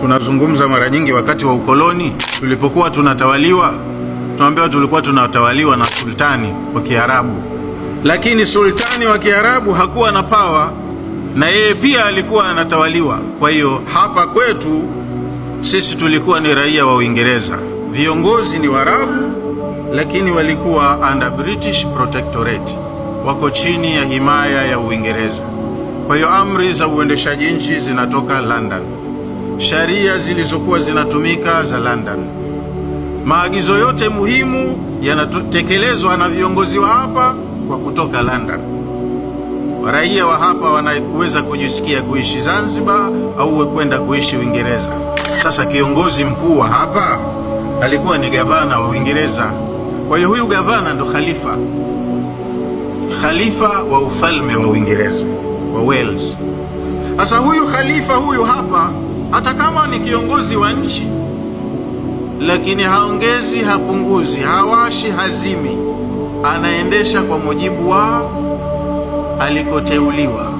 Tunazungumza mara nyingi wakati wa ukoloni tulipokuwa tunatawaliwa, tunaambiwa tulikuwa tunatawaliwa na sultani wa Kiarabu, lakini sultani wa Kiarabu hakuwa na pawa, na yeye pia alikuwa anatawaliwa. Kwa hiyo hapa kwetu sisi tulikuwa ni raia wa Uingereza, viongozi ni Waarabu, lakini walikuwa under British Protectorate, wako chini ya himaya ya Uingereza. Kwa hiyo amri za uendeshaji nchi zinatoka London, sharia zilizokuwa zinatumika za London, maagizo yote muhimu yanatekelezwa na viongozi wa hapa kwa kutoka London. Raia wa hapa wanaweza kujisikia kuishi Zanzibar au kwenda kuishi Uingereza. Sasa kiongozi mkuu wa hapa alikuwa ni gavana wa Uingereza. Kwa hiyo huyu gavana ndo khalifa, khalifa wa ufalme wa Uingereza wa Wales. Sasa huyu khalifa huyu hapa, hata kama ni kiongozi wa nchi, lakini haongezi, hapunguzi, hawashi, hazimi, anaendesha kwa mujibu wa alikoteuliwa.